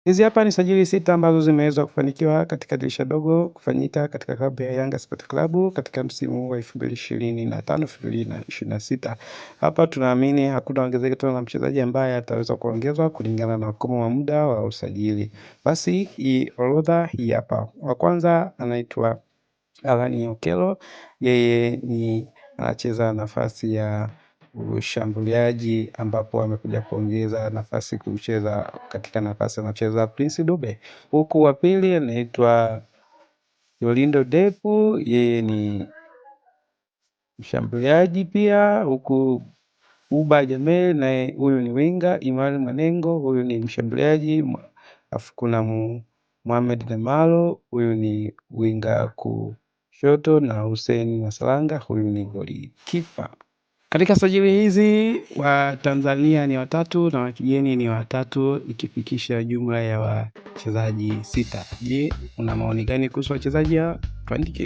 Hizi hapa ni sajili 6 ambazo zimeweza kufanikiwa katika dirisha dogo kufanyika katika klabu ya Yanga Sport Club katika msimu wa 2025 2026. Hapa tunaamini hakuna ongezeko tena la mchezaji ambaye ataweza kuongezwa kulingana na ukomo wa muda wa usajili. Basi hii orodha hii hapa. Wa kwanza anaitwa Alani Okello, yeye ni anacheza nafasi ya ushambuliaji ambapo amekuja kuongeza nafasi kucheza katika nafasi anacheza Prince Dube, huku wa pili anaitwa Yolindo Depu, yeye ni mshambuliaji pia, huku Uba Jamel naye huyu ni winga, Imani Mwanengo huyu ni mshambuliaji, alafu kuna Mohamed Damalo huyu ni winga kushoto na Hussein Masalanga huyu ni golikipa. Katika sajili hizi Watanzania ni 3 na wa kigeni ni 3 ikifikisha jumla ya wachezaji 6. Je, una maoni gani kuhusu wachezaji hawa? Tuandikie.